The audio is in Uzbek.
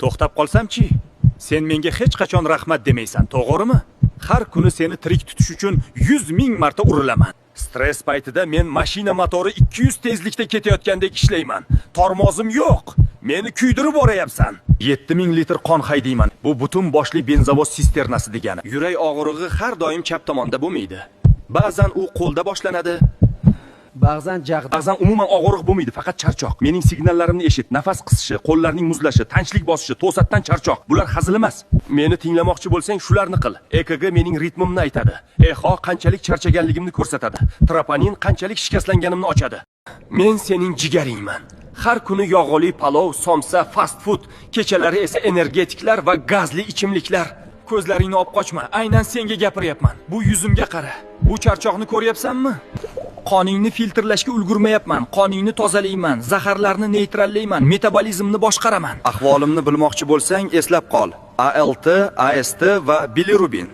To'xtab qolsam-chi? Sen menga hech qachon rahmat demaysan, to'g'rimi? Har kuni seni tirik tutish uchun 100 ming marta urilaman. Stress paytida men mashina motori 200 tezlikda ketayotgandek ishlayman. Tormozim yo'q. Meni kuydirib borayapsan. 7000 litr qon haydayman. Bu butun boshli benzovoz sisternasi degani. Yurak og'rig'i har doim chap tomonda bo'lmaydi. Ba'zan u qo'lda boshlanadi, Ba'zan jag'da. Ba'zan umuman og'riq bo'lmaydi, faqat charchoq. Mening signallarimni eshit: nafas qisishi, qo'llarning muzlashi, tanchlik bosishi, to'satdan charchoq. Bular hazil emas. Meni tinglamoqchi bo'lsang, shularni qil. EKG mening ritmimni aytadi. EHO qanchalik charchaganligimni ko'rsatadi. Troponin qanchalik shikastlanganimni ochadi. Men sening jigaringman. Har kuni yog'li palov, somsa, fast food, kechalari esa energetiklar va gazli ichimliklar. Ko'zlaringni olib qochma. Aynan senga gapiryapman. Bu yuzimga qara. Bu charchoqni ko'ryapsanmi? Qoningni filtrlashga ulgurmayapman. Qoningni tozalayman, zaharlarni neytrallayman, metabolizmni boshqaraman. Ahvolimni bilmoqchi bo'lsang, eslab qol. ALT, AST va bilirubin.